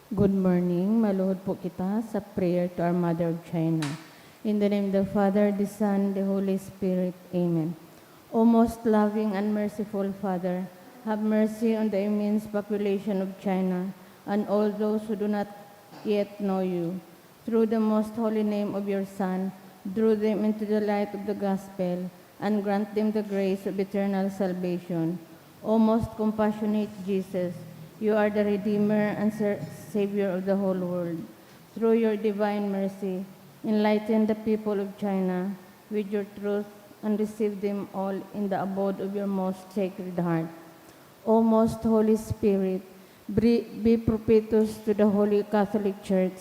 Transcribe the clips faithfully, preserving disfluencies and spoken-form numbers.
Good morning. Maluhod po kita sa prayer to our Mother of China. In the name of the Father, the Son, the Holy Spirit. Amen. O most loving and merciful Father, have mercy on the immense population of China and all those who do not yet know you. Through the most holy name of your Son, draw them into the light of the gospel and grant them the grace of eternal salvation. O most compassionate Jesus, you are the Redeemer and Sa- Savior of the whole world. Through your divine mercy, enlighten the people of China with your truth and receive them all in the abode of your most sacred heart. O most Holy Spirit, be, be propitious to the Holy Catholic Church,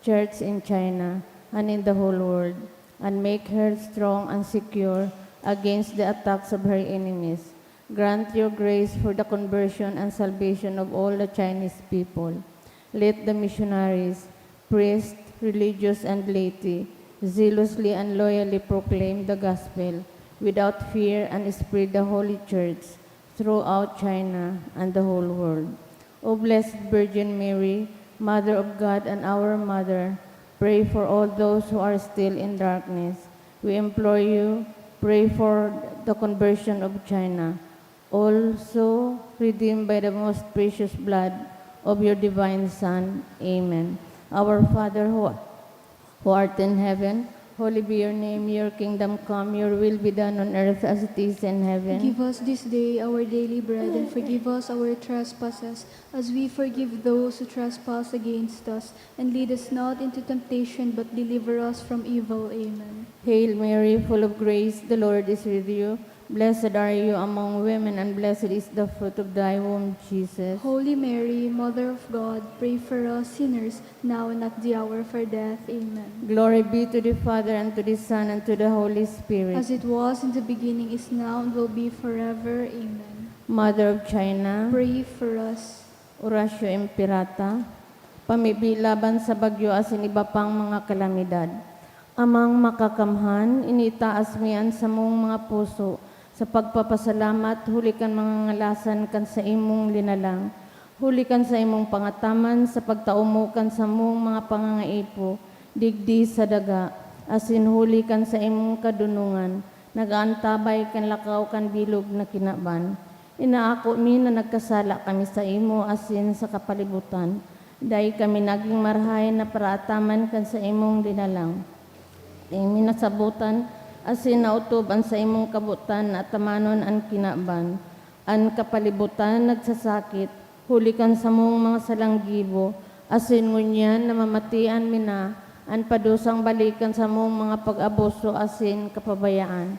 Church in China, and in the whole world, and make her strong and secure against the attacks of her enemies. Grant your grace for the conversion and salvation of all the Chinese people. Let the missionaries, priests, religious, and laity zealously and loyally proclaim the gospel without fear and spread the Holy Church throughout China and the whole world. O Blessed Virgin Mary, Mother of God and our Mother, pray for all those who are still in darkness. We implore you, pray for the conversion of China, also redeemed by the most precious blood of your divine Son. Amen. Our Father who, who art in heaven, holy be your name. Your kingdom come, your will be done on earth as it is in heaven. Give us this day our daily bread, and forgive us our trespasses, as we forgive those who trespass against us. And lead us not into temptation, but deliver us from evil. Amen. Hail Mary, full of grace, the Lord is with you. Blessed are you among women, and blessed is the fruit of thy womb, Jesus. Holy Mary, Mother of God, pray for us sinners, now and at the hour of our death. Amen. Glory be to the Father, and to the Son, and to the Holy Spirit. As it was in the beginning, is now, and will be forever. Amen. Mother of China, Pray for us. Oratio Imperata, pamibi laban sa bagyo asin iba pang mga kalamidad. Amang Makakamhan, initaas mi an samong mga puso sa pagpapasalamat huli kan mga ngalasan kan saimong linalang, huli kan saimong pangataman sa pagtao mo kan samong mga pangangaipo digdi sa daga, asin huli kan saimong kadonongan, nag-aantabay kan lakaw kan bilog na kinaban. Inaako mi na nagkasala kami saimo asin sa kapalibutan. Dai kami nagin marahay na paraataman kan saimong linalang. Dai mi nasabotan asin naotob an saimong kabotan na atamanon an kinaban. An kapalibutan nagsasakit huli kan samong mga salang gibo, asin ngunyan namamatian mi na an padusang balik kan samong mga pag-abuso asin kapabayaan.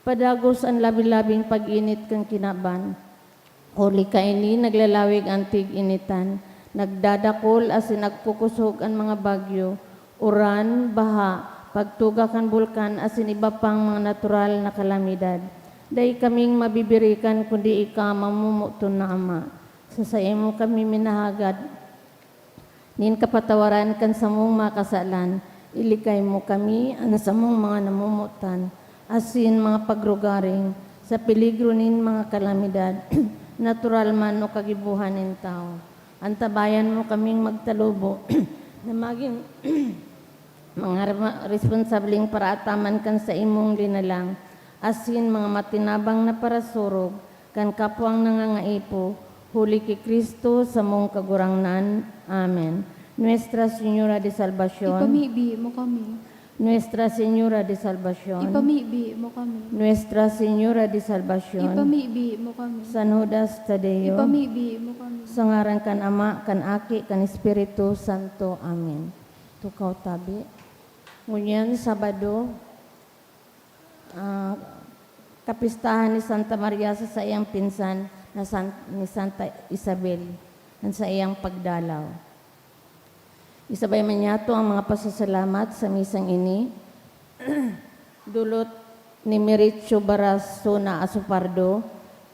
Padagos an labi-labing pag-init kan kinaban. Huli kaini, naglalawig an tig-initan, nagdadakul asin nagkukosog an mga bagyo, uran, baha, pagtuga kan bulkan asin iba pang mga natural na kalamidad. Dai kaming mabibirikan kundi ika, mamomoton na Ama. Sa saimo kami minahagad nin kapatawaran kan samong mga kasalan. Ilikay mo kami, an samong mga namomotan, asin mga pagrugaring sa peligro nin mga kalamidad, natural man o kagibohan nin tawo. Antabayan mo kaming magtalubo na magin mga rema- responsableng paraataman kan saimong linalang, asin mga matinabang na parasurog kan kapwang nangangaipo, huli ki Cristo, samong Kagurangnan. Amen. Nuestra Señora de Salvacion. Ipamibi mo kami. Nuestra Señora de Salvacion. Ipamibi mo kami. Nuestra Señora de Salvacion. Ipamibi mo kami. San Judas Tadeo. Ipamibi mo kami. Sa ngaran kan Ama, kan Aki, kan Espiritu Santo. Amen. Tukaw tabi. Ngunyan, Sabado, ah, kapistahan ni Santa Maria sa saiyang pinsan na San, ni Santa Isabel, an saiyang pagdalaw. Isabay man niyato ang mga pasasalamat sa misang ini. Dulot ni Miricho Barasona Asopardo,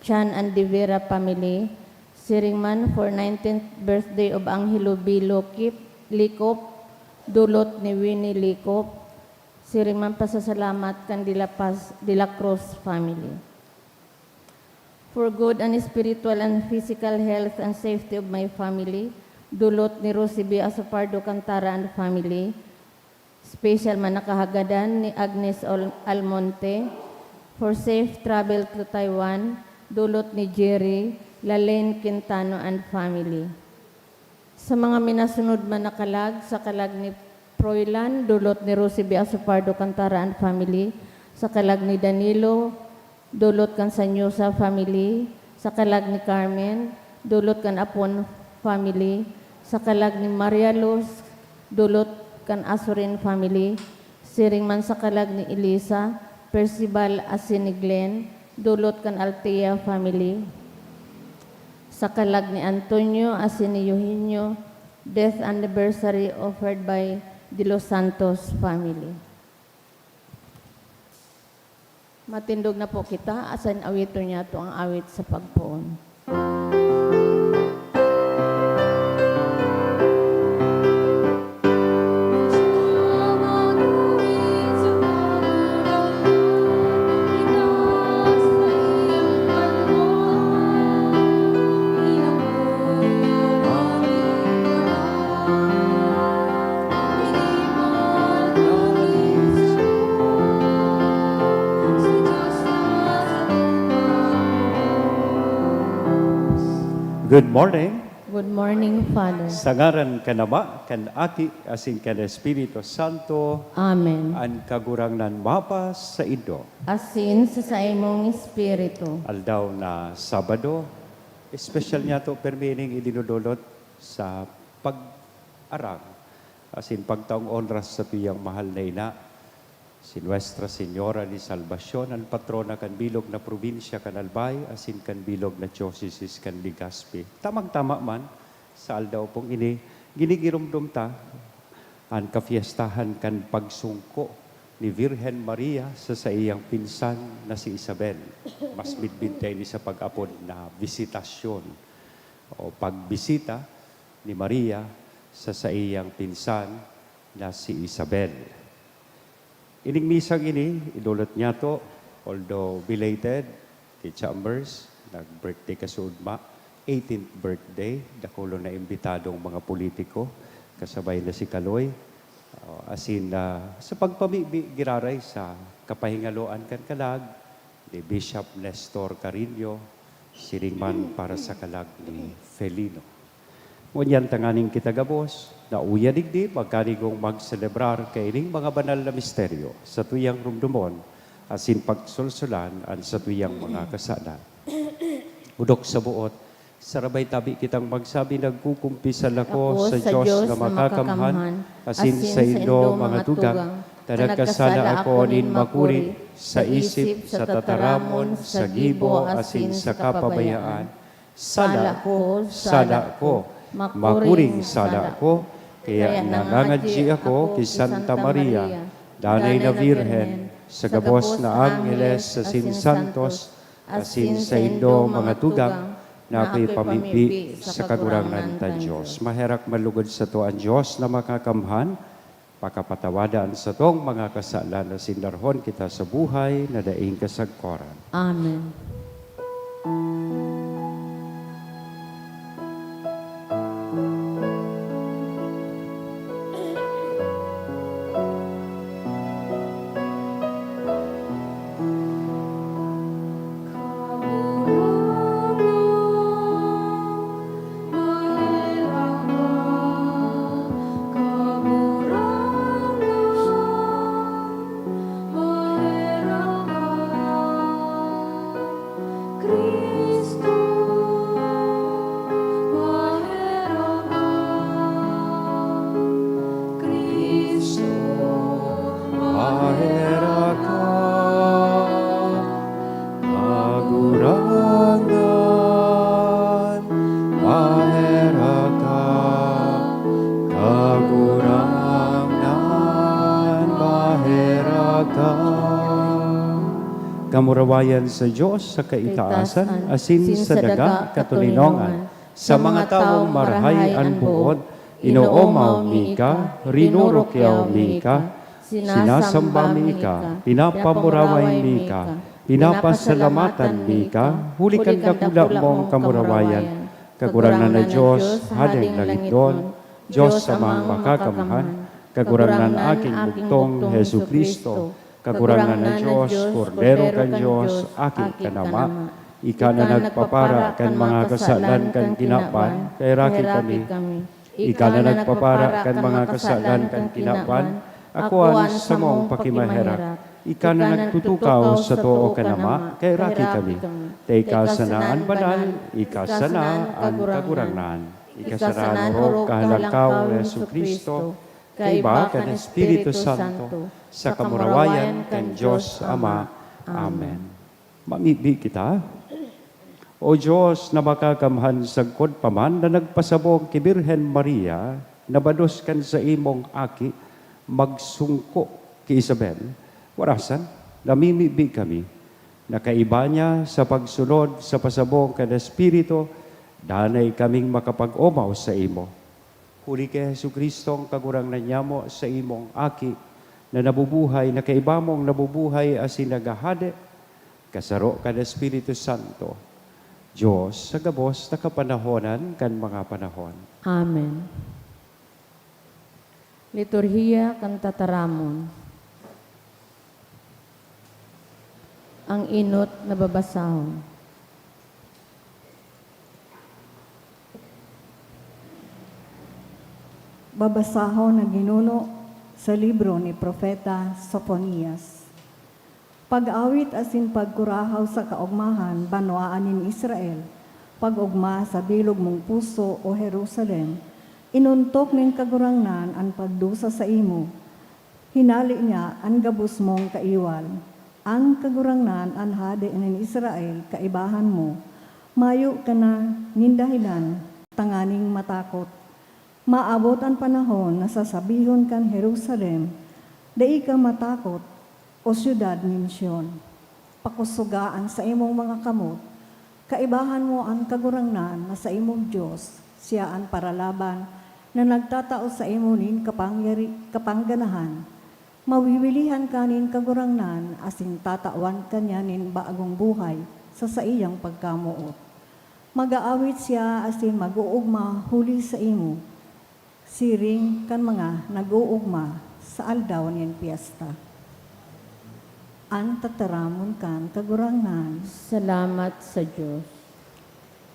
Chan and De Vera family, siring man for nineteenth birthday of Angelo B. Lokip, Likop, dulot ni Winnie Likop, siring man pasasalamat kan De La Paz, De La Cruz family. For good and spiritual and physical health and safety of my family, Dulot ni Rosie B. Asopardo Cantara and family. Special man na kahagadan ni Agnes Ol-, Almonte for safe travel to Taiwan, dulot ni Jerry Lalaine Quintano and family. Sa mga minasunod man na kalag, sa kalag ni Froilan, dulot ni Rosie B. Asopardo Cantara and family, sa kalag ni Danilo, dulot kan Sanyosa family, sa kalag ni Carmen, dulot kan Apon family, sa kalag ni Maria Luz, dulot kan Azurin family, siring man sa kalag ni Elisa, Percival asin ni Glenn, dulot kan Altea family, sa kalag ni Antonio asin ni Eugenio, death anniversary offered by De Los Santos family. Matindog na po kita, asin awiton niyato ang awit sa pagpoon. Good morning. Good morning, Father. Sa ngaran kan Ama, kan Aki, asin kan Espiritu Santo. Amen. An Kagurangnan mapasaindo. Asin sa saimong espiritu. Aldaw na Sabado, espesyal niyato permi ining idinodolot sa pag-arang asin pagtaong onra sa satuyang mahal na ina, si Nuestra Señora de Salvacion, an patrona kan bilog na probinsya kan Albay asin kan bilog na diocese kan Legazpi. Tamang-tama man, sa aldaw pong ini, ginigiromdom ta an kafiestahan kan pagsungko ni Virgen Maria sa saiyang pinsan na si Isabel. Mas midbid ta ini sa pag-apod na bisitasyon o pagbisita ni Maria sa saiyang pinsan na si Isabel. Ining misang ini, idolot niyato, although belated, ti Chambers, nag-birthday kasuodma, eighteenth birthday, dakulon na imbitadong mga politiko, kasabay na si Kaloy. Oh, asin, ah, sa pagpamibi, giraray sa kapahingaloan kan kalag, ni Bishop Nestor Carino, siring man para sa kalag ni Felino. Ngunyan tanganing kita gabos, na uya digdi, magkanigong magselebrar kaining mga banal na misteryo, satuyang rumdomon, asin pagsulsulan an satuyang mga kasalan. Odok sa boot, sarabay tabi kitang magsabi, "Nagkukumpisal ako sa Dios na makakamhan, asin saindo, mga tugang, ta nagkasala ako nin makuri, sa isip, sa tataramon, sa gibo, asin sa kapabayaan. Sala ko, sala ko, makuring sala ko, kaya nangangadyi ako ki Santa Maria, Danay na Birhen, sa gabos na angheles asin santos, asin saindo, mga tugang, na ako'y pamibi sa Kagurangnan ta Dios." Maherak man lugod sato an Dios na makakamhan, pakapatawada an satong mga kasalan asin darhon kita sa buhay na daing kasagkoran. Amen. Cristo, maherak ka. Cristo, maherak ka. Kagurangnan, maherak ka. Kagurangnan, maherak ka. Kamurawayan sa Dios sa kaitaasan, asin sa daga katoninongan. Sa mga tawong marahay an boot, inoomaw mi ka, rinurukyaw mi ka, sinasamba mi ka, pinapamuraway mi ka, pinapasalamatan mi ka, huli kan dakula mong kamurawayan. Kagurangnan na Dios, Hadeng langitnon, Dios Amang Makakamhan, Kagurangnan aking bugtong, Jesu-Cristo, Kagurangnan na Dios, Kordero kan Dios, Aki kan Ama. Ika na nagpapara kan mga kasalan kan kinaban, kaheraki kami. Ika na nagpapara kan mga kasalan kan kinaban, akoan sa mong pakimaherak. Ika na nagtutukaw sa too kan Ama, kaheraki kami. Ta ika sana an banal, ika sana an Kagurangnan. Ika sana an orog kahalangkaw ni Jesu-Cristo, kaiba kan Espiritu Santo, sa kamurawayan kan Dios Ama. Amen. Mamibi kita. O Dios na Makakamhan, sagkod pa man na nagpasabong ki Birhen Maria na bados kan saimong Aki magsungko ki Isabel, warasan, namimibi kami na kaiba niya sa pagsunod sa pasabong kan Espiritu, danay kaming makapag-omaw saimo. Huli ki Jesu-Cristong Kagurangnan nyamo, saimong Aki, na nabubuhay, na kaiba mong nabubuhay asin naghahade, kasaro kan Espiritu Santo, Dios sa gabos na kapanahonan kan mga panahon. Amen. Liturhiya kan Tataramon. Ang enot na babasahon. Babasahon na ginuno sa libro ni Propeta Sofonias. Pag-awit asin pagkurahaw sa kaogmahan, banwaan nin Israel, pag-ogma sa bilog mong puso, O Jerusalem, inontok nin Kagurangnan an pagdusa saimo. Hinale niya an gabos mong kaiwal. An Kagurangnan, an Hade nin Israel, kaibahan mo. Mayo ka na nin dahelan tanganing matakot. Maabot an panahon na sasabihon kan Jerusalem, "Dai ka matakot, O syudad nin Sion. Pakusoga an saimong mga kamot. Kaibahan mo an Kagurangnan na saimong Dios, siya an paralaban na nagtatao saimo nin kapangyari-, kapangganahan. Mawiwilihan ka nin Kagurangnan asin tatawan ka niya nin bagong buhay sa saiyang pagkamoot. Mag-aawit siya asin mag-oogma huli saimo, siring kan mga nag-oogma sa aldaw nin pyesta." An tataramon kan Kagurangnan. Salamat sa Dios.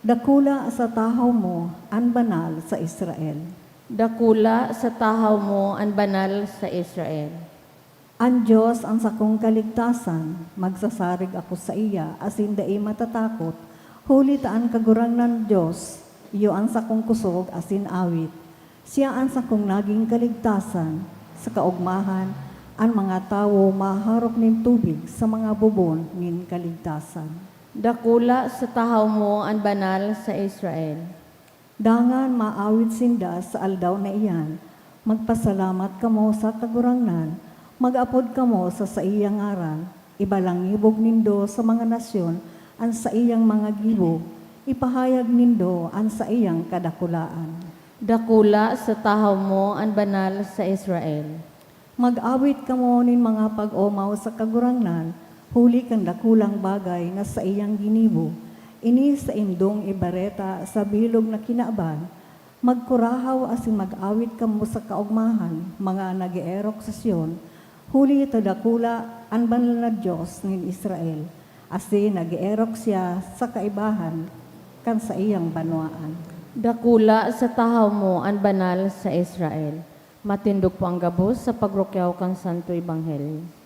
Dakula sa tahaw mo an Banal sa Israel. Dakula sa tahaw mo an Banal sa Israel. An Dios an sakong kaligtasan, magsasarig ako saiya asin dai matatakot, huli ta an Kagurangnan Dios iyo an sakong kusog asin awit. Siya an sakong nagin kaligtasan. Sa kaogmahan, an mga tawo maharok nin tubig sa mga bubon nin kaligtasan. Dakula sa tahaw mo an Banal sa Israel. Dangan maawit sinda sa aldaw na iyan. Magpasalamat kamo sa Kagurangnan, mag-apod kamo sa saiyang ngaran. Ibalangibog nindo sa mga nasyon an saiyang mga gibo, ipahayag nindo an saiyang kadakulaan. Dakula sa tahaw mo an Banal sa Israel. Mag-awit kamo nin mga pag-omaw sa Kagurangnan, huli kan dakulang bagay na saiyang ginibo. Ini saindong ibareta sa bilog na kinaban. Magkurahaw asin mag-awit kamo sa kaogmahan, mga nag-eerok sa Sion, huli ta dakula an Banal na Dios nin Israel, asin nag-eerok siya sa kaibahan kan saiyang banwaan. Dakula sa tahaw mo an Banal sa Israel. Matindog po ang gabos sa pagrukyaw kan Santo Ebanghelyo.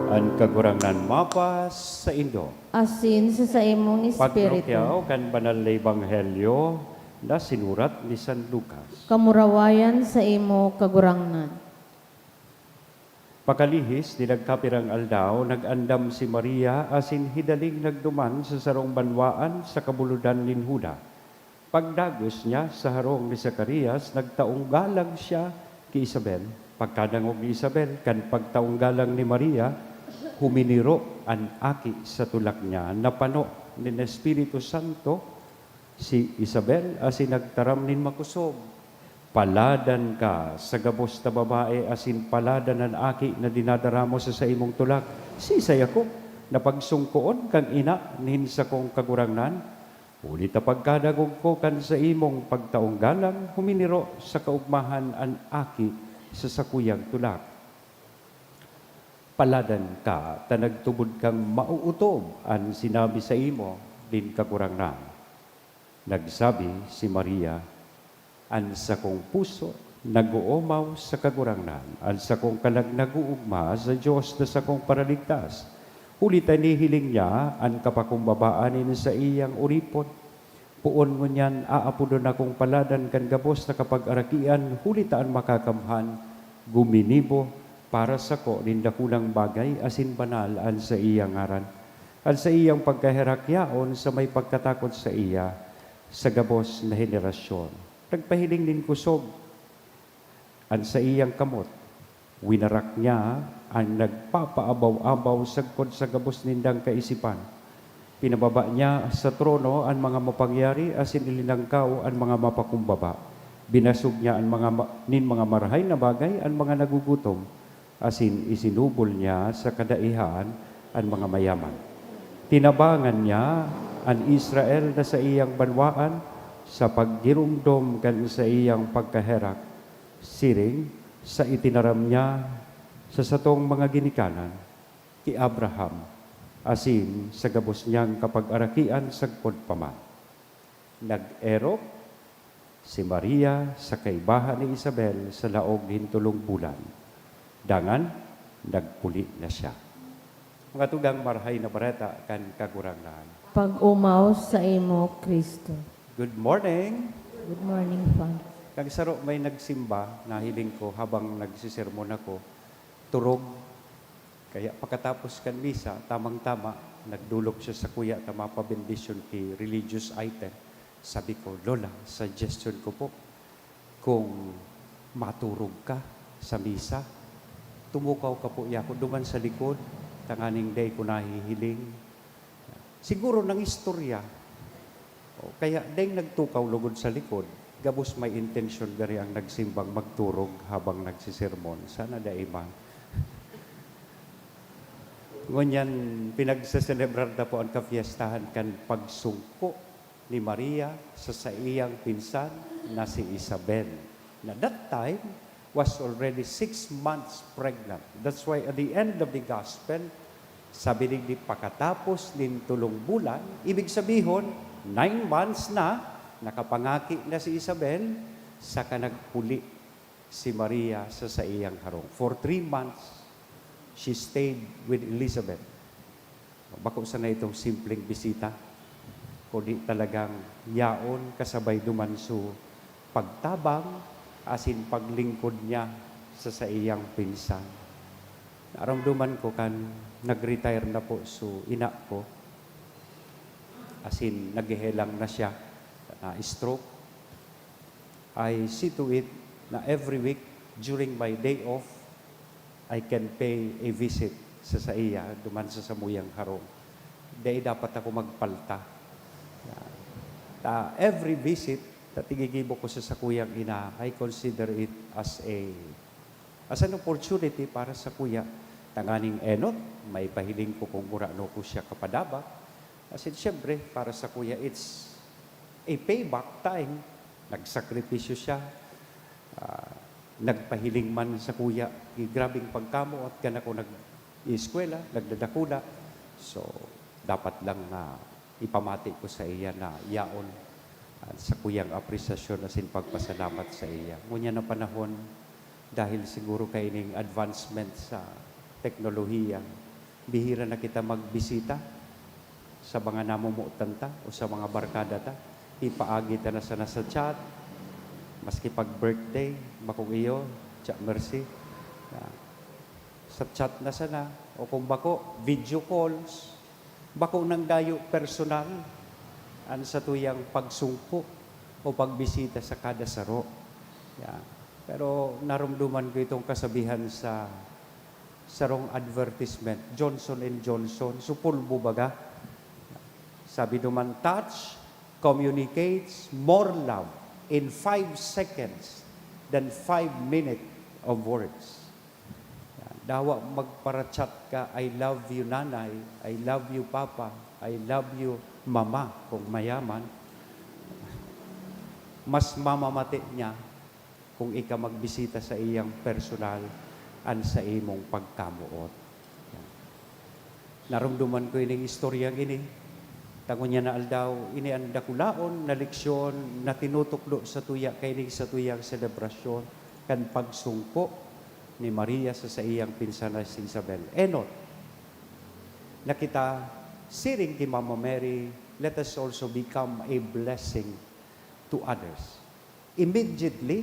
An Kagurangnan mapas saindo. Asin sa saimong espiritu. Pagtrukyaw kan Banal na Ebanghelyo na sinurat ni San Lucas. Kamurawayan saimo, Kagurangnan. Pakalihis nin nagkapirang aldaw, nag-andam si Maria asin hidaling nagduman sa sarong banwaan sa kabulodan nin Juda. Pagdagos niya sa harong ni Zacarias, nagtaong galang siya ki Isabel. Pagkadangog ni Isabel kan pagtaong galang ni Maria, huminiro an aki sa tulak niya. Napano nin Espiritu Santo si Isabel asin nagtaram nin makosog, "Paladan ka sa gabos na babae asin paladan an aki na dinadara mo sa saimong tulak. Siisay ako na pagsungkoon kan ina nin sakong kagurangnan?" Huli ta pagkadangog ko kan saimong pagtaong galang, huminiro sa kaogmahan an aki sa sakuyang tulak. Paladan ka ta nagtubod kang maootob an sinabi saimo nin Kagurangnan. Nagsabi si Maria, "An sakong puso nag-oomaw sa Kagurangnan, an sakong kalag nag-oogma sa Dios na sakong Paraligtas, huli ta inihiling niya an kapakumbabaan nin saiyang oripon. Poon ngunyan aapodon akong paladan kan gabos na kapagarakian, huli ta an Makakamhan guminibo para sako nin dakulang bagay asin banal an saiyang ngaran. An saiyang pagkaherak yaon sa may pagkatakot saiya sa gabos na henerasyon." Nagpahiling nin kosog an saiyang kamot. Winarak niya an nagpapaabaw-abaw sagkod sa gabos nindang kaisipan. Pinababa niya sa trono an mga mapangyari asin ilinangkaw an mga mapakumbaba. Binasog niya an mga ma-, nin mga marahay na bagay an mga nagugutom, asin isinubol niya sa kadaihan an mga mayaman. Tinabangan niya an Israel na saiyang banwaan sa paggiromdom kan saiyang pagkaherak, siring sa itinaram niya sa satong mga ginikanan, ki Abraham, asin sa gabos niyang kapagarakian sagkod pa man. Nag-erok si Maria sa kaibahan ni Isabel sa laog nin tolong bulan. Dangan, nagpuli na siya. Mga tugang, Marahay na Bareta kan Kagurangnan. Pag-omaw saimo, Cristo. Good morning. Good morning, Father. Kan saro may nagsimba, nahiling ko habang nagsisermon ako, turog. Kaya pakatapos kan misa, tamang-tama, nagdolok siya sakuya ta mapabendisyon ki religious item. Sabi ko, "Lola, suggestion ko po, kung maturog ka sa misa, tumukaw ka po, yako duman sa likod, tanganing dai ko nahihiling." Siguro nangistorya. O kaya dai nagtukaw lugod sa likod, gabos may intensyon gari ang nagsimbang magturog habang nagsisermon. Sana dai man. Ngunyan, pinagseselebrar na po an kapiestahan kan pagsungko ni Maria sa saiyang pinsan na si Isabel, na that time was already six months pregnant. That's why at the end of the gospel, sabi digdi, pakatapos nin tolong bulan, ibig sabihon, nine months na, nakapangaki na si Isabel, saka nagpuli si Maria sa saiyang harong. For three months, she stayed with Elizabeth. Bako sana itong simpleng bisita, kundi talagang yaon kasabay duman su pagtabang asin paglingkod niya sa saiyang pinsan. Naramdaman ko kan nag-retire na po su ina ko, asin naghehelang na siya, na-stroke. I see to it na every week during my day off, I can pay a visit sa saiya, duman sa samuyang harong. Dai dapat ako magpalta. Ta every visit na tigigibo ko sa sakuyang ina, I consider it as a, as an opportunity para sakuya. Tanganing enot, maipahiling ko kung gurano ko siya kapadabak. Asin siyempre, para sakuya, it's a payback time. Nagsakripisyo siya. Ah, nagpahiling man sakuya, grabeng pagkamoot kan ako nag-eskwela, nagdadakula. So, dapat lang na ipamati ko saiya na yaon an sakuyang apresyasyon asin pagpasalamat saiya. Ngunyan na panahon, dahil siguro kaining advancement sa teknolohiya, bihira na kita magbisita sa mga namomotan ta o sa mga barkada ta. Ipaagi ta na sana sa chat, maski pag birthday, bakong iyo, Cha Mercy, na sa chat na sana, o kung bako, video calls, bako nang gayo personal an satuyang pagsungko. o pagbisita sa kada saro. Yeah. Pero narumduman ko itong kasabihan sa sarong advertisement, Johnson and Johnson, so pulbo baga. Sabi duman, "Touch communicates more love in five seconds than five minutes of words." Yan. Dawa magpara-chat ka, "I love you, nanay. I love you, papa. I love you, mama," kung mayaman. Mas mamamati niya kung ika magbisita sa iyang personal an sa imong pagkamoot. Yan. Narumduman ko ining istoryang ini. Ta ngunyan na aldaw, ini an dakulaon na leksyon na tinutukdo sa tuya kaini sa tuyang selebrasyon kan pagsungko ni Maria sa saiyang pinsan na si Isabel. Enot, na kita, siring ki Mama Mary, let us also become a blessing to others. Immediately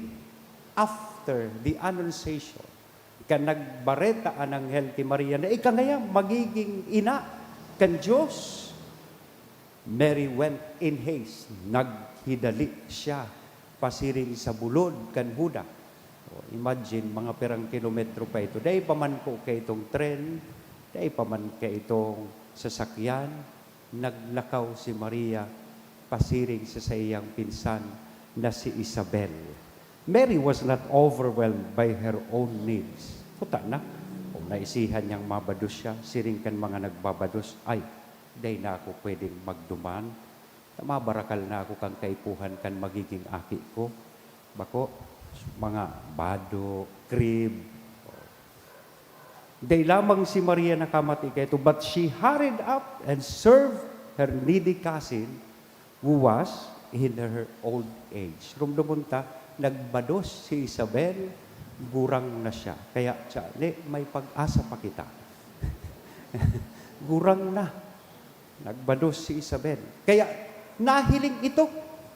after the Annunciation, kan nagbareta an anghel ki Maria na ika ngaya magiging ina kan Dios, Mary went in haste, naghidali siya pasiring sa bulod kan Juda. O, imagine, mga pirang kilometro pa ito. Dai pa man po kaitong tren, dai pa man kaitong sasakyan, naglakaw si Maria pasiring sa saiyang pinsan na si Isabel. Mary was not overwhelmed by her own needs. Kuta na, kung naisihan niyang mabados siya, siring kan mga nagbabados, "Ay, dai na ako pwedeng magduman. Mabarakal na ako kan kaipuhan kan magiging aki ko." Bako, mga bado, crib. Dai lamang si Maria nakamati kaito, but she hurried up and served her needy cousin who was in her old age. Rumdomon ta, nagbados si Isabel, gurang na siya. Kaya, tiyan, may pag-asa pa kita. Gurang na. Nagbados si Isabel. Kaya, nahiling ito.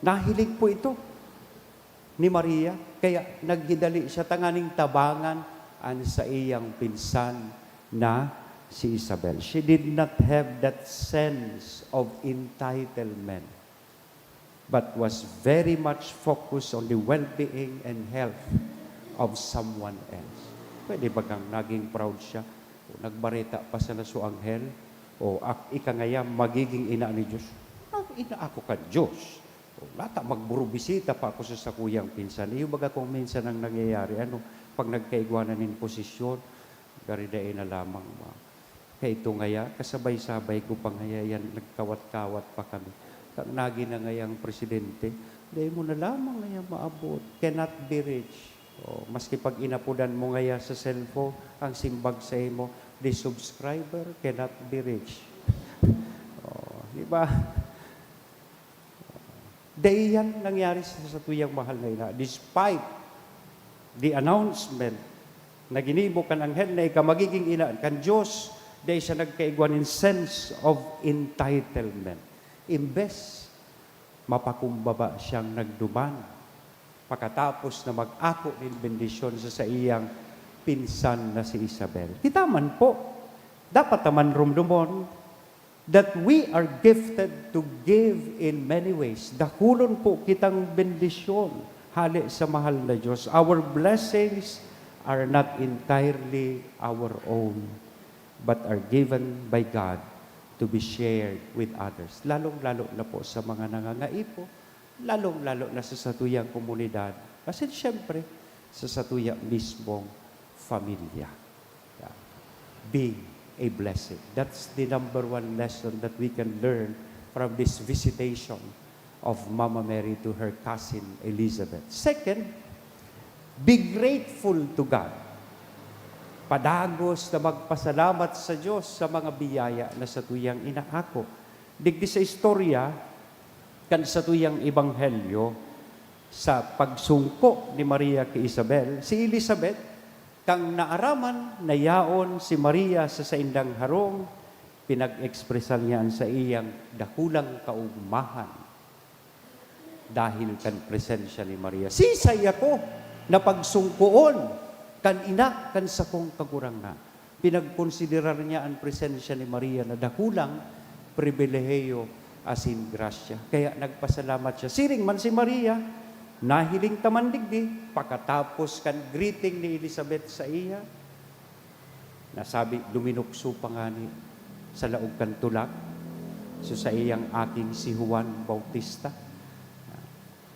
Nahiling po ito ni Maria. Kaya, naghidali siya tanganing tabangan an saiyang pinsan na si Isabel. She did not have that sense of entitlement, but was very much focused on the well-being and health of someone else. Pwede ba kang naging proud siya? O nagbareta pa sana so anghel? O ak-, ika ngaya magiging ina ni Diyos? Mag-ina ako kan Diyos. O, lata magburubisita pa ako sa sakuyang pinsan. Iyo baga kung minsan ang nangyayari, ano, pag nagkaigwanan nin posisyon, gari dai na lamang ma-, kaito ngaya, kasabay-sabay ko pa ngaya yan, nagkawat-kawat pa kami. Kang nagi na ngayang presidente, dai mo na lamang ngaya maabot. Cannot be reached. O, maski pag inapodan mo ngaya sa cellphone, ang simbag sa imo, "The subscriber cannot be reached." O, di ba? Dai yan nangyari sa satuyang mahal na ina. Despite the announcement na ginibo kan anghel na ika magiging ina kan Diyos, dai siya nagkaigwa nin sense of entitlement. Imbes, mapakumbaba siyang nagduman pakatapos na mag-ako nin bendisyon sa saiyang pinsan na si Isabel. Kita man po, dapat ta man rumdomon that we are gifted to give in many ways. Dakulon po kitang bendisyon hale sa mahal na Diyos. Our blessings are not entirely our own, but are given by God to be shared with others. Lalong-lalo na po sa mga nangangaipo, lalong-lalo na sa satuyang komunidad, asin siyempre, sa satuya mismong pamilya. Yeah. Being a blessing. That's the number one lesson that we can learn from this visitation of Mama Mary to her cousin Elizabeth. Second, be grateful to God. Padagos na magpasalamat sa Diyos sa mga biyaya na satuyang inaako. Digdi sa istorya kan satuyang ebanghelyo, sa pagsungko ni Maria ki Isabel, si Elizabeth, kan naaraman na yaon si Maria sa saindang harong, pinag-ekspresan niya an saiyang dakulang kaogmahan dahil kan presensya ni Maria. Sisay ako na pagsungkoon kan ina kan sakong Kagurangnan? Pinagkonsiderar niya an presensya ni Maria na dakulang pribilehiyo asin grasya. Kaya nagpasalamat siya. Siring man si Maria, nahiling ta man digdi, pakatapos kan greeting ni Elizabeth saiya, nasabi, luminukso pa ngani sa laog kan tulak, so saiyang aking si Juan Bautista.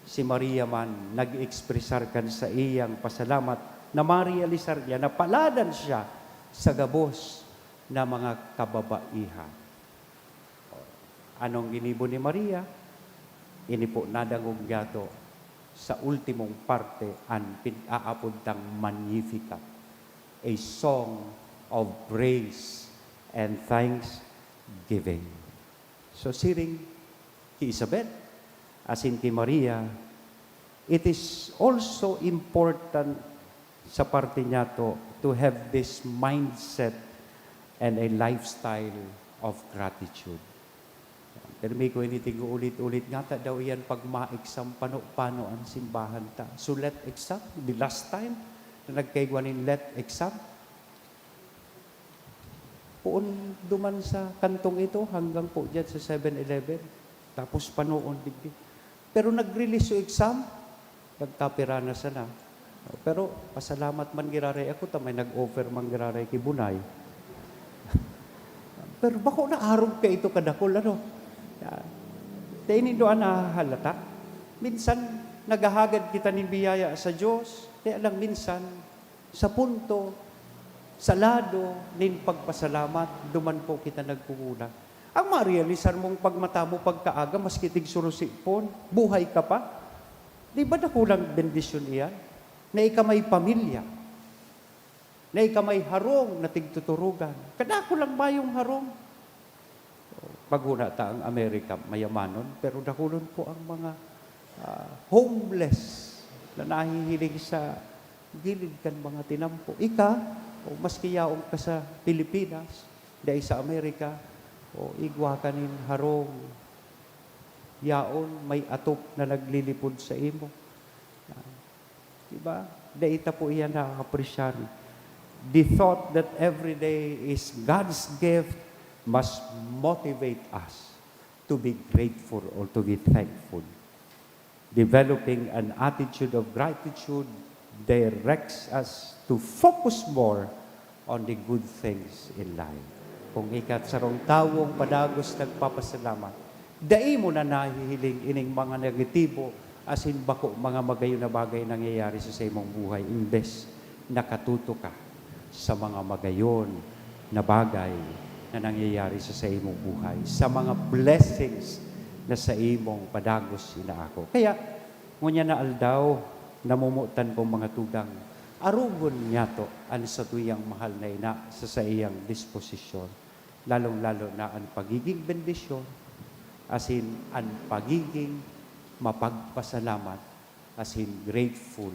Si Maria man, nag-ekspresar kan saiyang pasalamat na marealisar niya na paladan siya sa gabos na mga kababaihan. Anong ginibo ni Maria? Ini po nadangog niyato sa ultimong parte an pin-aapod tang Magnificat, a song of praise and thanksgiving. So, siring ki Isabel, asin ki Maria, it is also important sa parte niyato to have this mindset and a lifestyle of gratitude. Pero mi ko ini tig-uulit-ulit, ngata daw iyan pag ma-exam, pano-pano an simbahan ta. So, let exam, the last time na nagkaigwa nin let exam, poon duman sa kantong ito hanggang po diyan sa Seven Eleven. Tapos panoon digdi. Pero nag-release so exam, nagkapira na sana. Pero pasalamat man giraray ako ta may nag-offer man giraray ki Bunay. Pero bako na arog kaito kadakul, ano? Yan. Dai nindo an nahahalata? Minsan, naghahagad kita nin biyaya sa Diyos, kaya lang minsan, sa punto, sa lado nin pagpasalamat, duman po kita nagkukulang. Ang marealisar mong pagmata mo pagkaaga, maski tigsurusi pon, buhay ka pa. Di ba dakulang bendisyon iyan? Na ika may pamilya, na ika may harong na tigtuturugan. Kadako lang bayong harong. Paghuna ta, ang Amerika mayamanon, pero dakulon po ang mga, ah, homeless na nahihiling sa gilid kan mga tinampo. Ika, o maski yaon ka sa Pilipinas, dai sa Amerika, o igwa ka nin harong, yaon may atop na naglilipod sa imo. Ah, di ba? Dai ta po iyan naapresyar. The thought that every day is God's gift must motivate us to be grateful or to be thankful. Developing an attitude of gratitude directs us to focus more on the good things in life. Kung ika sarong tawong padagos nagpapasalamat, dai mo na nahihiling ining mga negatibo asin bako mga magayon na bagay nangyayari sa saimong buhay, imbes nakatuto ka sa mga magayon na bagay na nangyayari sa saimong buhay, sa mga blessings na saimong padagos inaako. Kaya, ngunyan na aldaw, namomotan kong mga tugang, arogon niyato an satuyang mahal na ina sa saiyang disposisyon, lalong-lalo na an pagiging bendisyon, asin an pagiging mapagpasalamat, asin grateful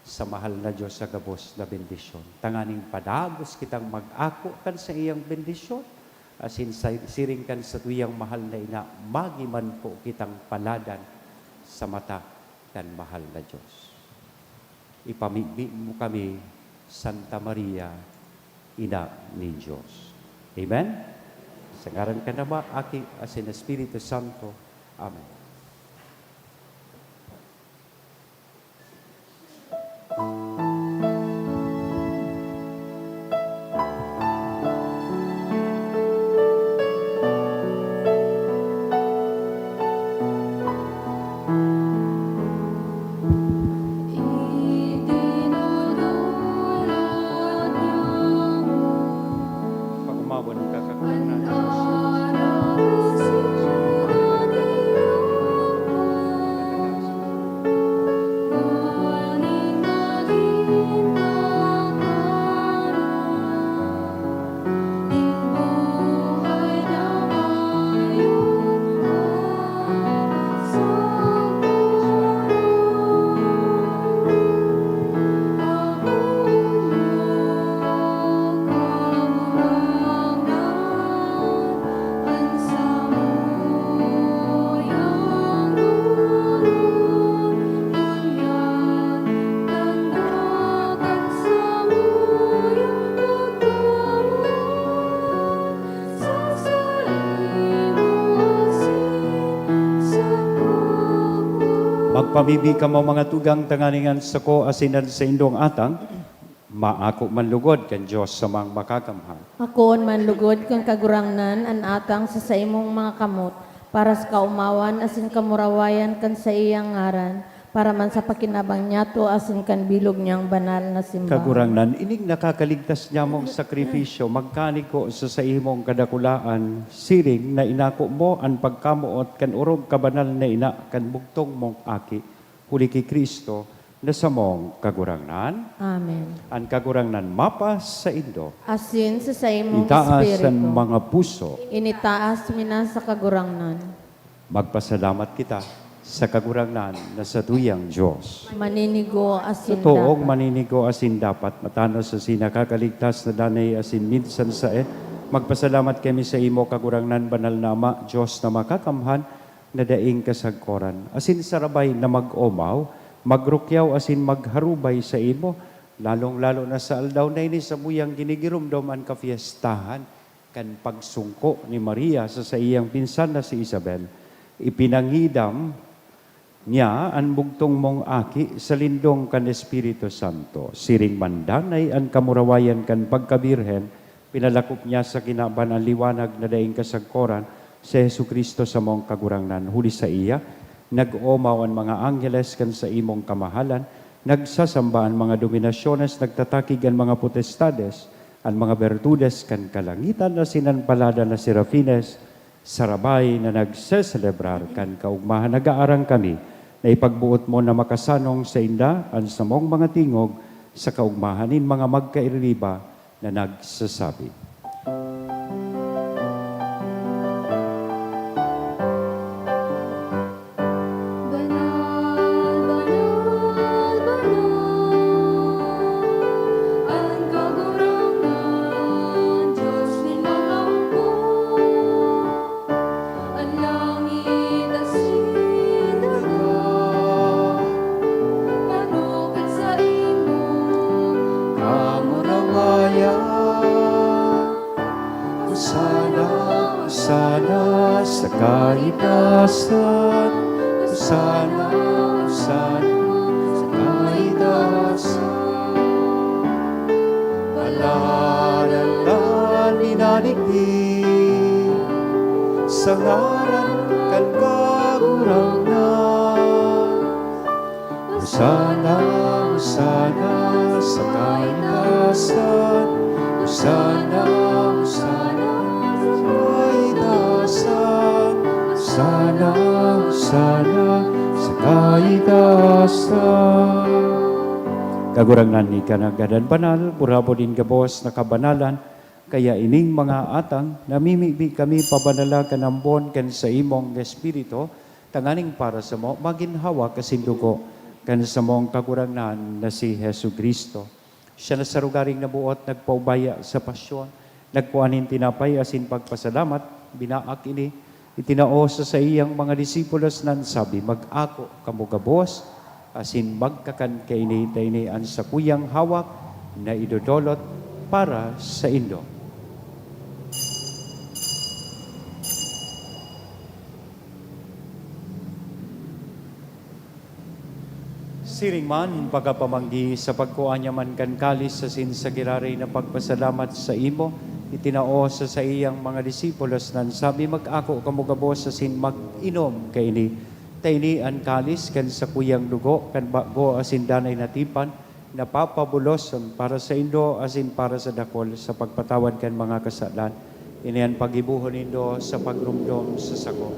sa mahal na Dios sa gabos na bendisyon. Tanganing padagos kitang mag-ako kan saiyang bendisyon, asin sa, siring kan satuyang mahal na ina, magi man po kitang paladan sa mata kan mahal na Dios. Ipamibi mo kami, Santa Maria, Ina nin Dios. Amen? Sa ngaran kan Ama, Aki, asin Espiritu Santo. Amen. Pag-umawan ka, kakailan na. Pamibi kamo, mga tugang, tanganing an sako asin an saindong atang maako man lugod kan Dios samang Makakamhan. Akoon man lugod kan Kagurangnan an atang sa saimong mga kamot, para sa kaomawan asin kamurawayan kan saiyang ngaran, para man sa pakinabang niyato asin kan bilog niyang banal na simbahan. Kagurangnan, ining nakakaligtas nyamong sakripisyo magkanigo sa saimong kadakulaan, siring na inako mo an pagkamoot kan orog kabanal na ina kan bugtong mong Aki, huli ki Cristo, na samong Kagurangnan. Amen. An Kagurangnan mapasaindo. Asin sa saimong Itaas an espiritu. Mga puso. Initaas mi na sa Kagurangnan. Magpasalamat kita sa Kagurangnan na satuyang Dios. Maninigo asin Totoong dapat. Maninigo asin dapat, matanos asin nakakaligtas na danay asin minsan saen. Magpasalamat kami sa imo, Kagurangnan, banal na Ama, Dios na makakamhan, na daing kasagkoran, asin sarabay na mag-omaw, magrukyaw asin magharubay sa imo, lalong-lalo na sa aldaw na ini, samuyang ginigiromdom an kafiestahan kan pagsungko ni Maria sa saiyang pinsan na si Isabel. Ipinangidam niya an bugtong mong Aki sa lindong kan Espiritu Santo. Siring man danay an kamurawayan kan pagkabirhen, pinalakop niya sa kinaban an liwanag na daing kasagkoran, si Jesu-Cristo samong Kagurangnan. Huli saiya, nag-oomaw an mga angheles kan saimong kamahalan, nagsasamba an mga dominasyones, nagtatakig an mga potestades, an mga bertudes kan kalangitan asin an palada na serafines, sarabay na nagseselebrar kan kaogmahan. Nag-aarang kami na ipagboot mo na makasanong sainda an samong mga tingog sa kaogmahan nin mga magkairiba na nagsasabi, "Banal, banal, banal, an Kagurangnan, Dios nin mga hukbo. An langit asin daga, pano kan saimong kamurawayan. Hosana, Hosana sa kaitaasan. Hosana, Hosana sa kaitaasan. Paladan an minadigdi sa ngaran kan Kagurangnan. Hosana, Hosana sa kaitaasan. Hosana, Hosana sa kaitaasan. Hosana, Hosana sa kaitaasan." Kagurangnan, ika na gadan banal, burabod nin gabos na kabanalan, kaya ining mga atang, namimibi kami pabanala kan ambon kan saimong Espiritu, tanganing para samo magin hawak asin dugo kan samong Kagurangnan na si Jesu-Cristo. Siya na sa rogaring nabuot, nagpaubaya sa pasyon, nagkua nin tinapay asin pagpasalamat, binaak ini, itinao sa saiyang mga disipulos na an sabi, "Mag-ako kamo gabos asin magkakan kaini, ta ini an sakuyang hawak na idodolot para saindo." Siring man, pagkapamanggi, sa pagkua niya man kan kalis asin sa giraray na pagpasalamat saimo, itinao sa saiyang mga disipulos na an sabi, "Mag-ako kamo gabos asin mag-inom kaini, ta ini an kalis kan sakuyang dugo kan bago asin danay na tipan, na papabuloson para saindo asin para sa dakul sa pagpatawad kan mga kasalan. Ini an paggibohon nindo sa pagromdom sa sako."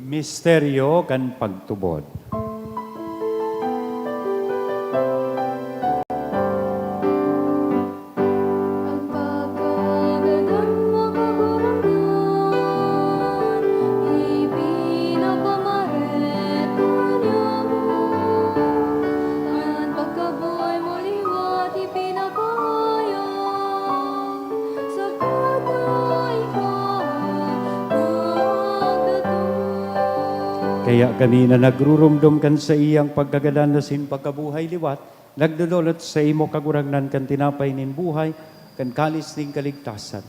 Misteryo kan pagtubod. An pagkagadan mo, Kagurangnan, ipinapamaret ko niamo. An pagkabuhay mo liwat ipinapahayag, sagkod na ikaw magdatong. Kaya kami na nagruromdom kan saiyang pagkagadan asin pagkabuhay liwat, nagdodolot saimo, Kagurangnan, kan tinapay nin buhay, kan kalis nin kaligtasan.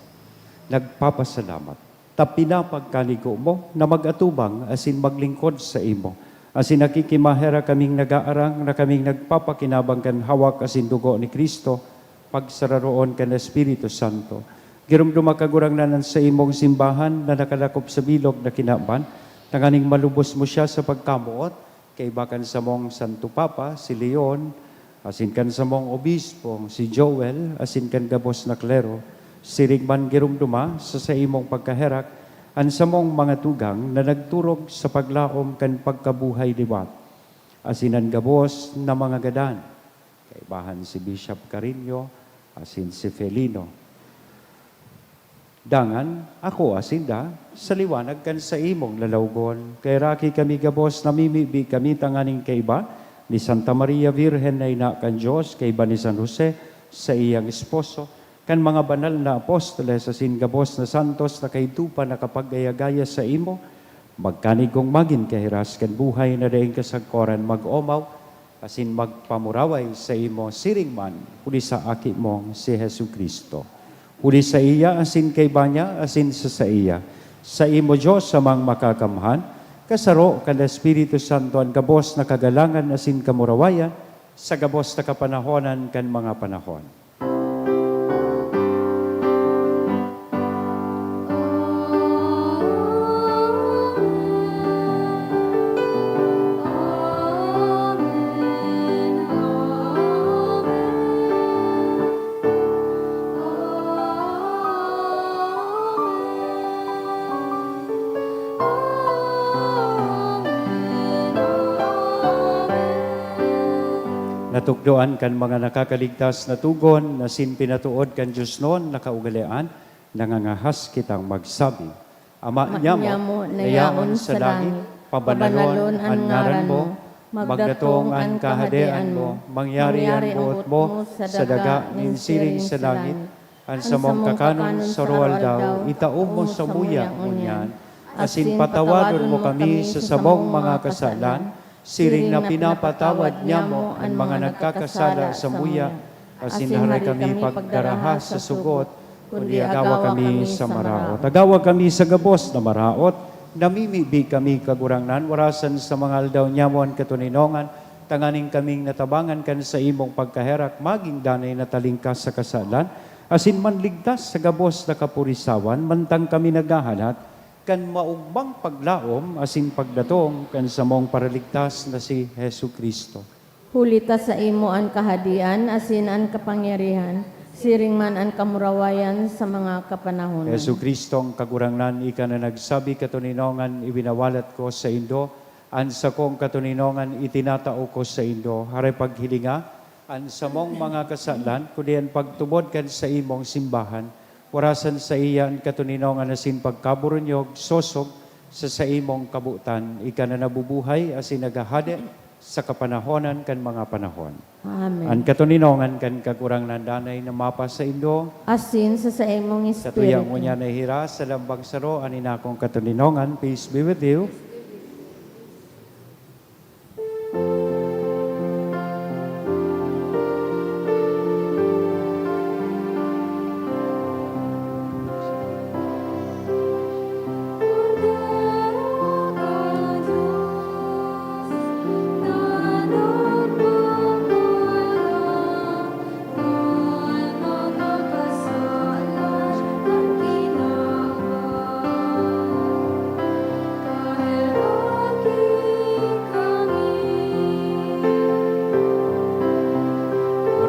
Nagpapasalamat ta pinapagkanigo mo na mag-atubang asin maglingkod saimo. Asin nakikimaherak kaming nagaarang na kaming nagpapakinabang kan hawak asin dugo ni Cristo, pagsararoon kan Espiritu Santo. Giromdoma, Kagurangnan, an saimong simbahan na nakalakop sa bilog na kinaban, tanganing malubos mo siya sa pagkamoot, kaiba kan samong Santo Papa, si Leon, asin kan samong Obispo, si Joel, asin kan gabos na klero. Siring man, giromdoma sa saimong pagkaherak an samong mga tugang na nagturog sa paglaom kan pagkabuhay liwat, asin an gabos na mga gadan, kaibahan si Bishop Carino asin si Felino. Dangan, akoa sinda sa liwanag kan saimong lalawgon. Kaheraki kami gabos, namimibi kami tanganing kaiba ni Santa Maria Virgen na ina kan Dios, kaiba ni San Jose, saiyang esposo, kan mga banal na apostoles, asin gabos na santos na kaidto pa nakapag-gaya-gaya saimo, magkanigong magin kahiras kan buhay na daing kasagkoran mag-omaw, asin magpamuraway saimo siring man huli sa Aki mong si Jesu-Cristo. Huli saiya, asin kaiba niya, asin sa saiya, saimo, Dios Amang Makakamhan, kasaro kan Espiritu Santo, an gabos na kagalangan asin kamurawayan sa gabos na kapanahonan kan mga panahon. Natukdoan kan mga nakakaligtas na togon asin pinatood kan diosnon na kaugalean, nangangahas kitang magsabi, Ama niamo na yaon sa langit, pabananon an ngaran mo, magdatong an Kahadean mo, mangyari an boot mo sa daga nin siring sa langit. An samong kakanon sa aroaldaw, itao mo samuya ngunyan, asin patawadon mo kami sa samong mga kasalan, siring na pinapatawad niamo an mga nagkakasala samuya, asin harahay kami pagdaraha sa sugot, kundi agawa kami sa maraot. Agawa kami sa gabos na maraot, namimibi kami, Kagurangnan, warasan sa mga aldaw niamo an katoninongan, tanganing kaming natabangan kan saimong pagkaherak, magin danay na talingkas sa kasalan, asin manligtas sa gabos na kapurisawan, mantang kami naghahalat kan maogmang paglaom asin pagdatong kan samong Paraligtas na si Jesu-Cristo. Huli ta saimo an kahadean asin an kapangyarihan, siring man an kamurawayan sa mga kapanahonan. Jesu-Cristong Kagurangnan, ika na nagsabi, "Katoninongan iwinawalat ko saindo, an sakong katoninongan itinatao ko saindo." Hare paghilinga an samong mga kasalan, kundi an pagtubod kan saimong simbahan, warasan saiya an katoninongan asin pagkaburunyog, sosog sa saimong kabotan. Ika na nabubuhay asin naghahade sa kapanahonan kan mga panahon. Amen. An katoninongan kan Kagurangnan danay na mapasaindo. Asin sa saimong Katuya espiritu. Ngunyan na hira sa lambang saro an inakong katoninongan. Peace be with you.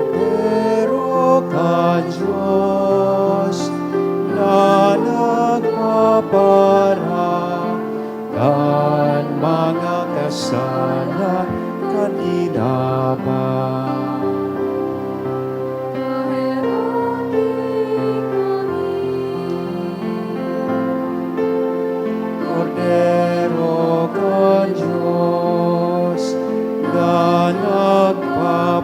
Kordero kan Dios na nagpapara kan mga kasalan kan kinaban. Kordero kan Dios na nagpapara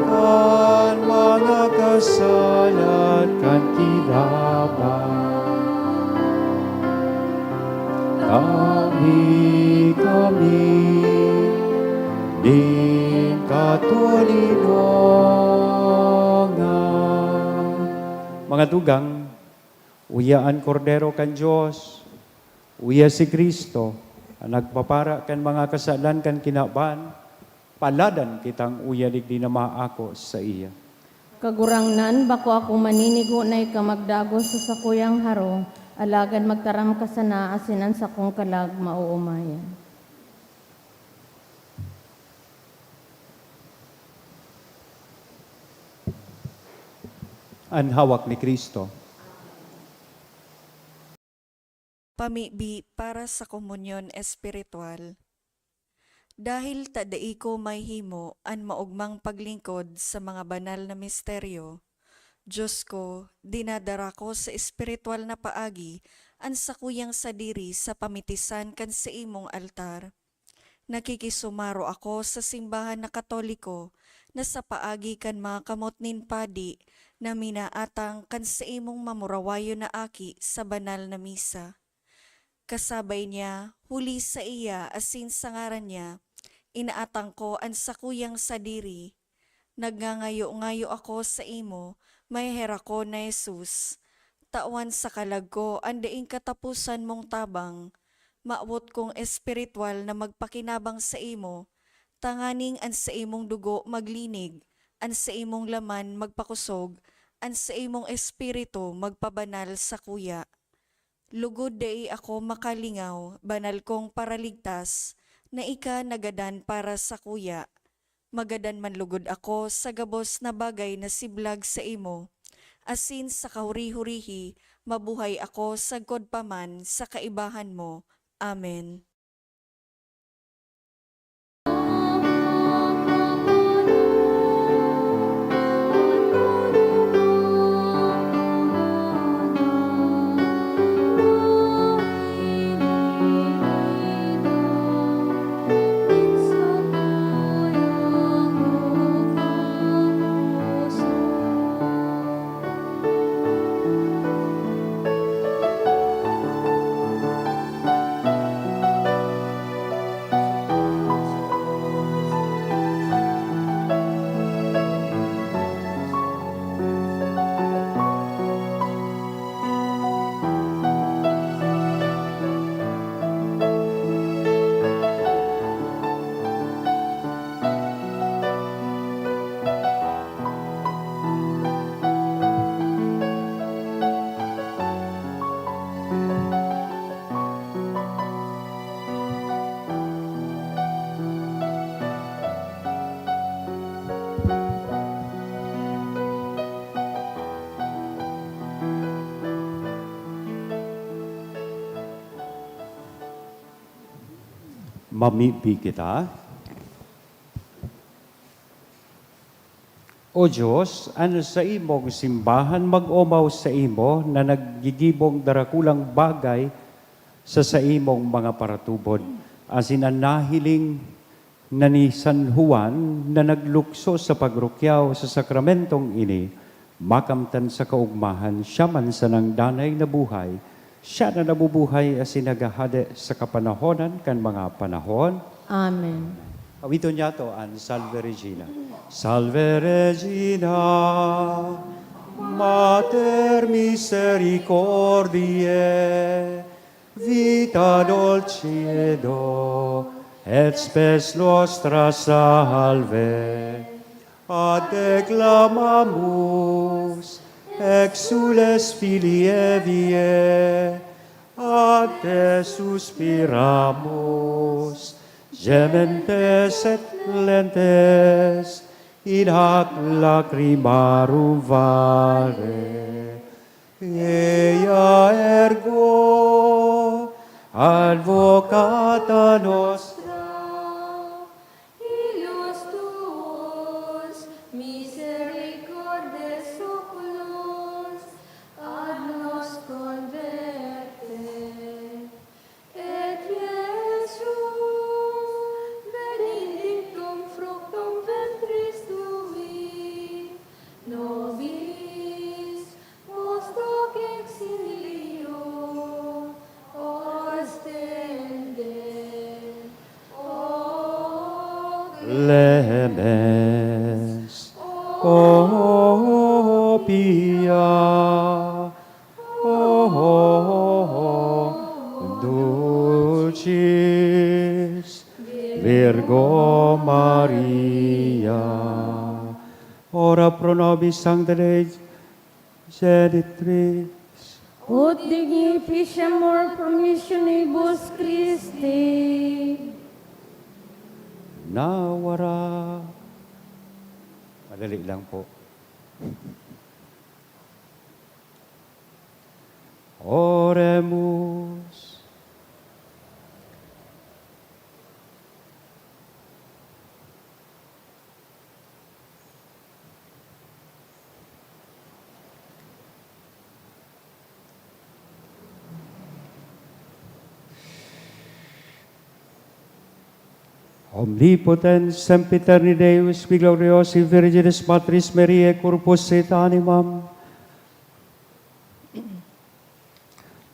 kan mga kasalan kan kinaban. Tabi kami nin katoninongan. Mga tugang, uya an Kordero kan Dios, uya si Cristo, an nagpapara kan mga kasalan kan kinaban, paladan kitang uya digdi na maako saiya. Kagurangnan, bako ako maninigo na ika magdagos sa sakuyang harong, alagad magtaram ka sana asin an sakong kalag maoomayan. An hawak ni Cristo. Pamibi para sa komunyon espiritual. Dahil ta dai ko mahimo an maogmang paglingkod sa mga banal na misteryo, Diyos ko, dinadara ko sa espiritual na paagi an sakuyang sadiri sa pamitisan kan saimong altar. Nakikisumaro ako sa simbahan na Katoliko na sa paagi kan mga kamot nin padi na minaatang kan saimong mamurawayon na aki sa banal na misa. Kasabay niya, huli saiya asin sa ngaran niya, inaatang ko an sakuyang sadiri. Nagngangayo-ngayo ako saimo, maheherak ko na Jesus. Tawan sa kalag ko an daing kataposan mong tabang. Mawot kong espiritual na magpakinabang saimo, tanganing an saimong dugo maglinig, an saimong laman magpakosog, an saimong espiritu magpabanal sakuya. Lugod dai ako makalingaw, banal kong Paraligtas, na ika nagadan para sakuya. Magadan man lugod ako sa gabos na bagay na siblag saimo, asin sa kahuri-hurihi mabuhay ako sagkod pa man sa kaibahan mo. Amen. Mamibi kita. O Dios, an saimong simbahan mag-omaw saimo na naggigibong darakulang bagay sa saimong mga paratubod, asin an nahiling na ni San Juan na naglukso sa pagrukyaw sa sakramentong ini, makamtan sa kaogmahan, siya man sanang danay na buhay, siya na nabubuhay asin naghahade sa kapanahonan kan mga panahon. Amen. Awiton niyato an Salve Regina. Salve Regina, Mater Misericordiae, Vita Dulcedo et Spes Nostra Salve. Ad Te clamamus, exsules Filii Eviae, ad Te suspiramus, gementes et lentes in hac lacrimarum vale. Ea ergo advocata nostra, ilus tuus misericordes oculos ad nos converte. Et Iesus, benedictum fructum ventris tui, nobis post hoc exilio ostende. O clemens, o pia. Chis Virgo Maria, ora pro nobis Sancta Dei Genitrix. Ut digni ficiamur promissionibus Christi. Nawara. Madali lang po. Oremus. Omnipotens, sempiterni Deus, qui gloriosi Virginis Matris Mariae corpus et animam,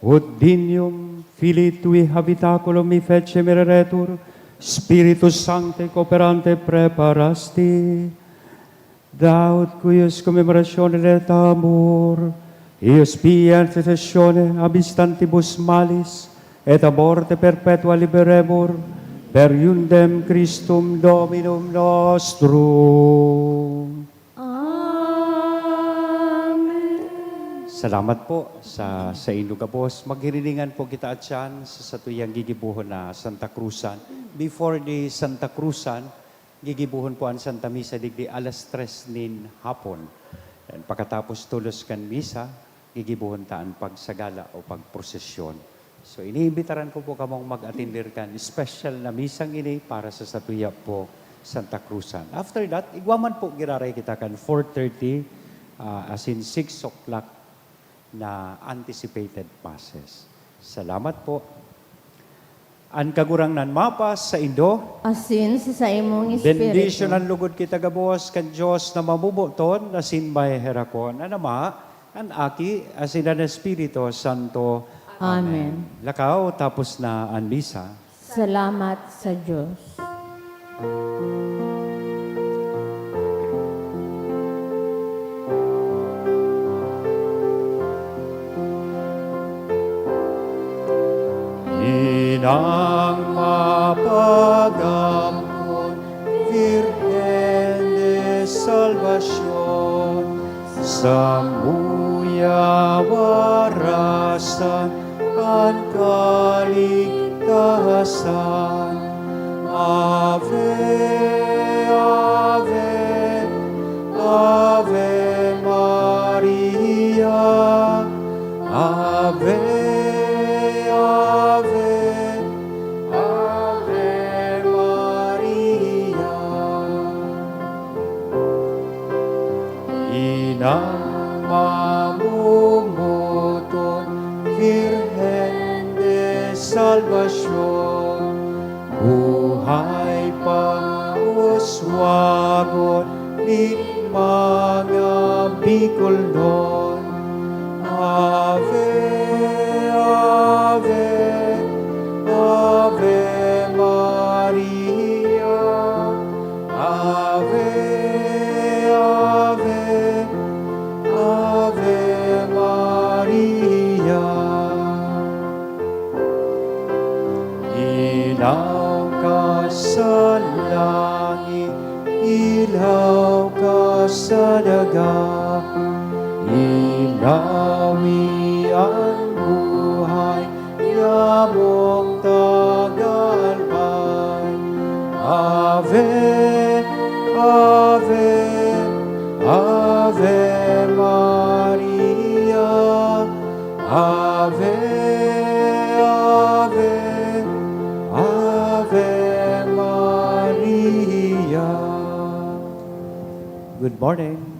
ut dignum Filii Tui habitaculum effecem ereretur, Spiritus Sancti cooperante preparasti. Daut cuius commemorationem et amor, eius pia intercessione ab instantibus malis et a morte perpetua liberemur, per iundem Christum Dominum nostrum. Amen. Salamat po sa saindo gabos. Maghiriningan po kita atyan sa satuyang gigibohon na Santa Cruzan. Before the Santa Cruzan, gigibohon po an Santa Misa digdi alas tres nin hapon. And pakatapos tolos kan misa, gigibohon ta an pagsagala o pagprosesyon. So, iniimbitaran ko po kamong mag-atender kan special na misang ini para sa satuya po Santa Cruzan. After that, igwa man po giraray kita kan four thirty, ah, as in six o'clock na anticipated masses. Salamat po. An Kagurangnan mapasaindo. Asin sa saimong espiritu. Bendisyunan logod kita gabos kan Dios na mamoboton asin maheherakon, an Ama, an Aki, asin an Espiritu Santo. Amen. Amen. Lakaw, tapos na an misa. Salamat sa Dios. Inang mapag-ampon, Virgen de Salvacion, samuya warasan an kaligtasan. Ave, Ave, Ave Maria. Ave, Ave, Ave Maria. Inang mamomoton, Virgen de Salvacion, buhay pa uswagon nin mga Bicolnon. Ave, Ave, Ave Maria. Ave, Ave, Ave Maria. Ilaw ka sa langit, ilaw ka sa daga, ilawi an buhay nyamong tagalbay. Ave, Ave, Ave Maria. Ave, Ave, Ave Maria. Good morning.